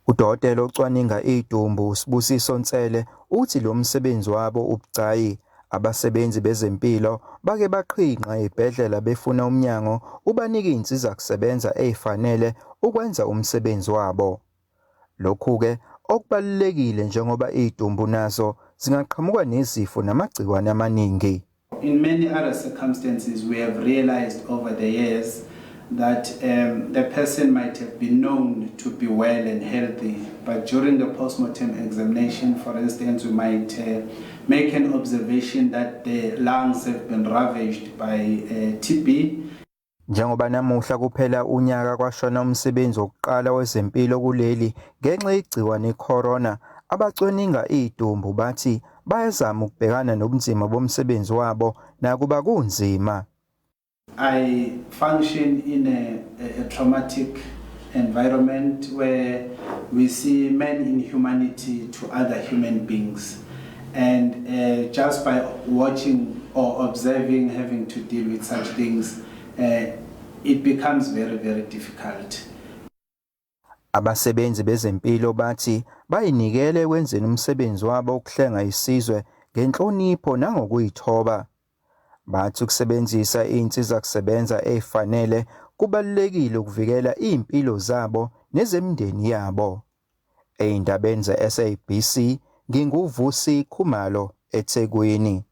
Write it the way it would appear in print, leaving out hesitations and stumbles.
Udokotela ocwaninga idumbu uSibusiso Nsele uthi lo msebenzi wabo ubucayi. Abasebenzi bezempilo bake baqhinqa ezibhedlela befuna umnyango ubanike izinsizakusebenza ezifanele ukwenza umsebenzi wabo. Lokhu-ke okubalulekile njengoba izidumbu nazo zingaqhamuka nezifo namagciwane amaningi. In many other circumstances, we have realized over the years that the person might have been known to be well and healthy, but during the postmortem examination, for instance, we might make an observation that the lungs have been ravaged by TB. Njengoba namuhla kuphela unyaka kwashona umsebenzi wokuqala wezempilo kuleli ngenxa yegciwane iCorona, abacwaninga idumbu bathi bayazama ukubhekana nobunzima bomsebenzi wabo nakuba kunzima. I function in a traumatic environment where we see man inhumanity to other human beings. And just by watching or observing having to deal with such things, it becomes very, very difficult. Abasebenzi bezempilo bathi bayinikele ekwenzeni umsebenzi wabo ukuhlenga isizwe ngenhlonipho nangokuyithoba. Bathi ukusebenzisa izinsizakusebenza ezifanele kubalulekile ukuvikela izimpilo zabo nezemindeni yabo. Ezindabeni ze-SABC nginguVusi Khumalo eThekwini.